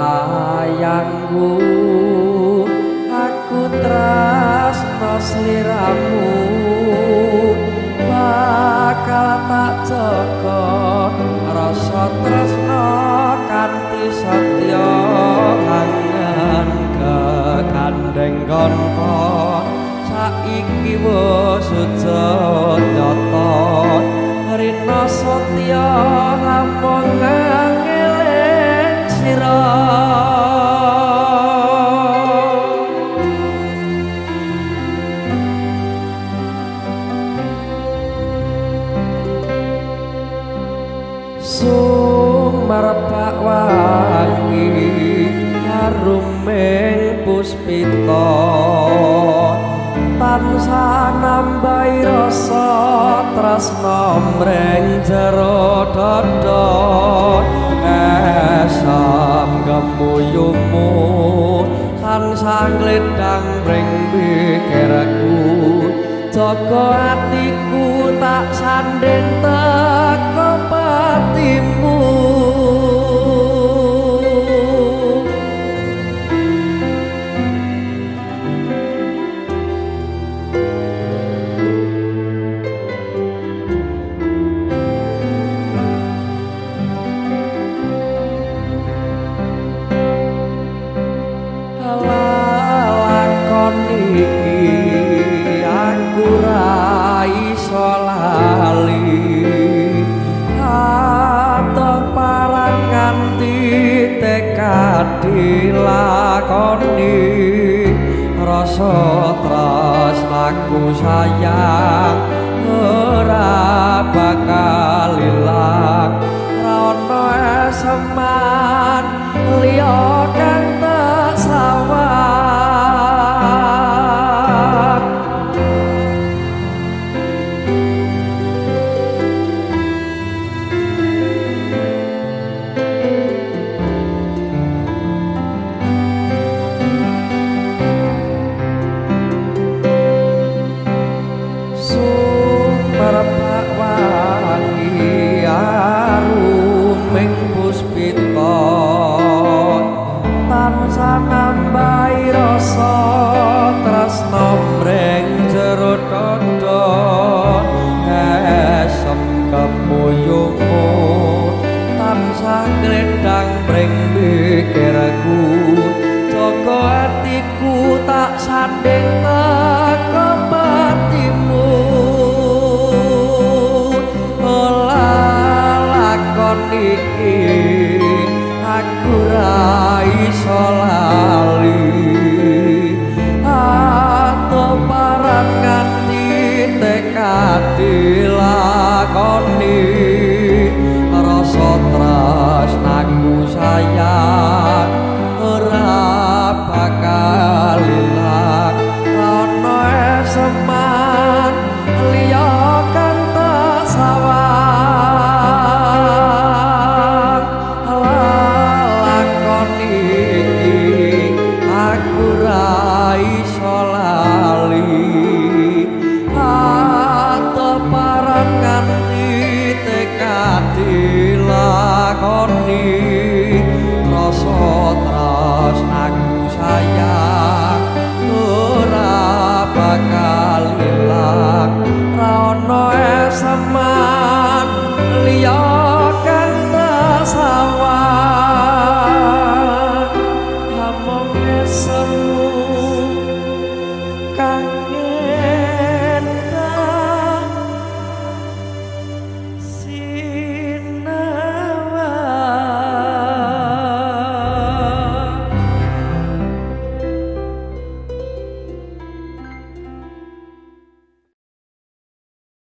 Sayangku, aku tresno sliramu, bakal tak jaga rasa tresno kanthi setya angen kekandheng kanca saiki wis wujud nyata rina setya amung ngeling sira. Sumerbak wangi aruming puspita tansah nambahi rasa tresna mring jero dada esem gemuyumu tansah ngledang mring pikirku jaga atiku tak sanding teko patimu. Lakon iki aku ra iso lali adoh parang nganti tekad dilakoni rasa tresnaku sayang ora bakal ilang.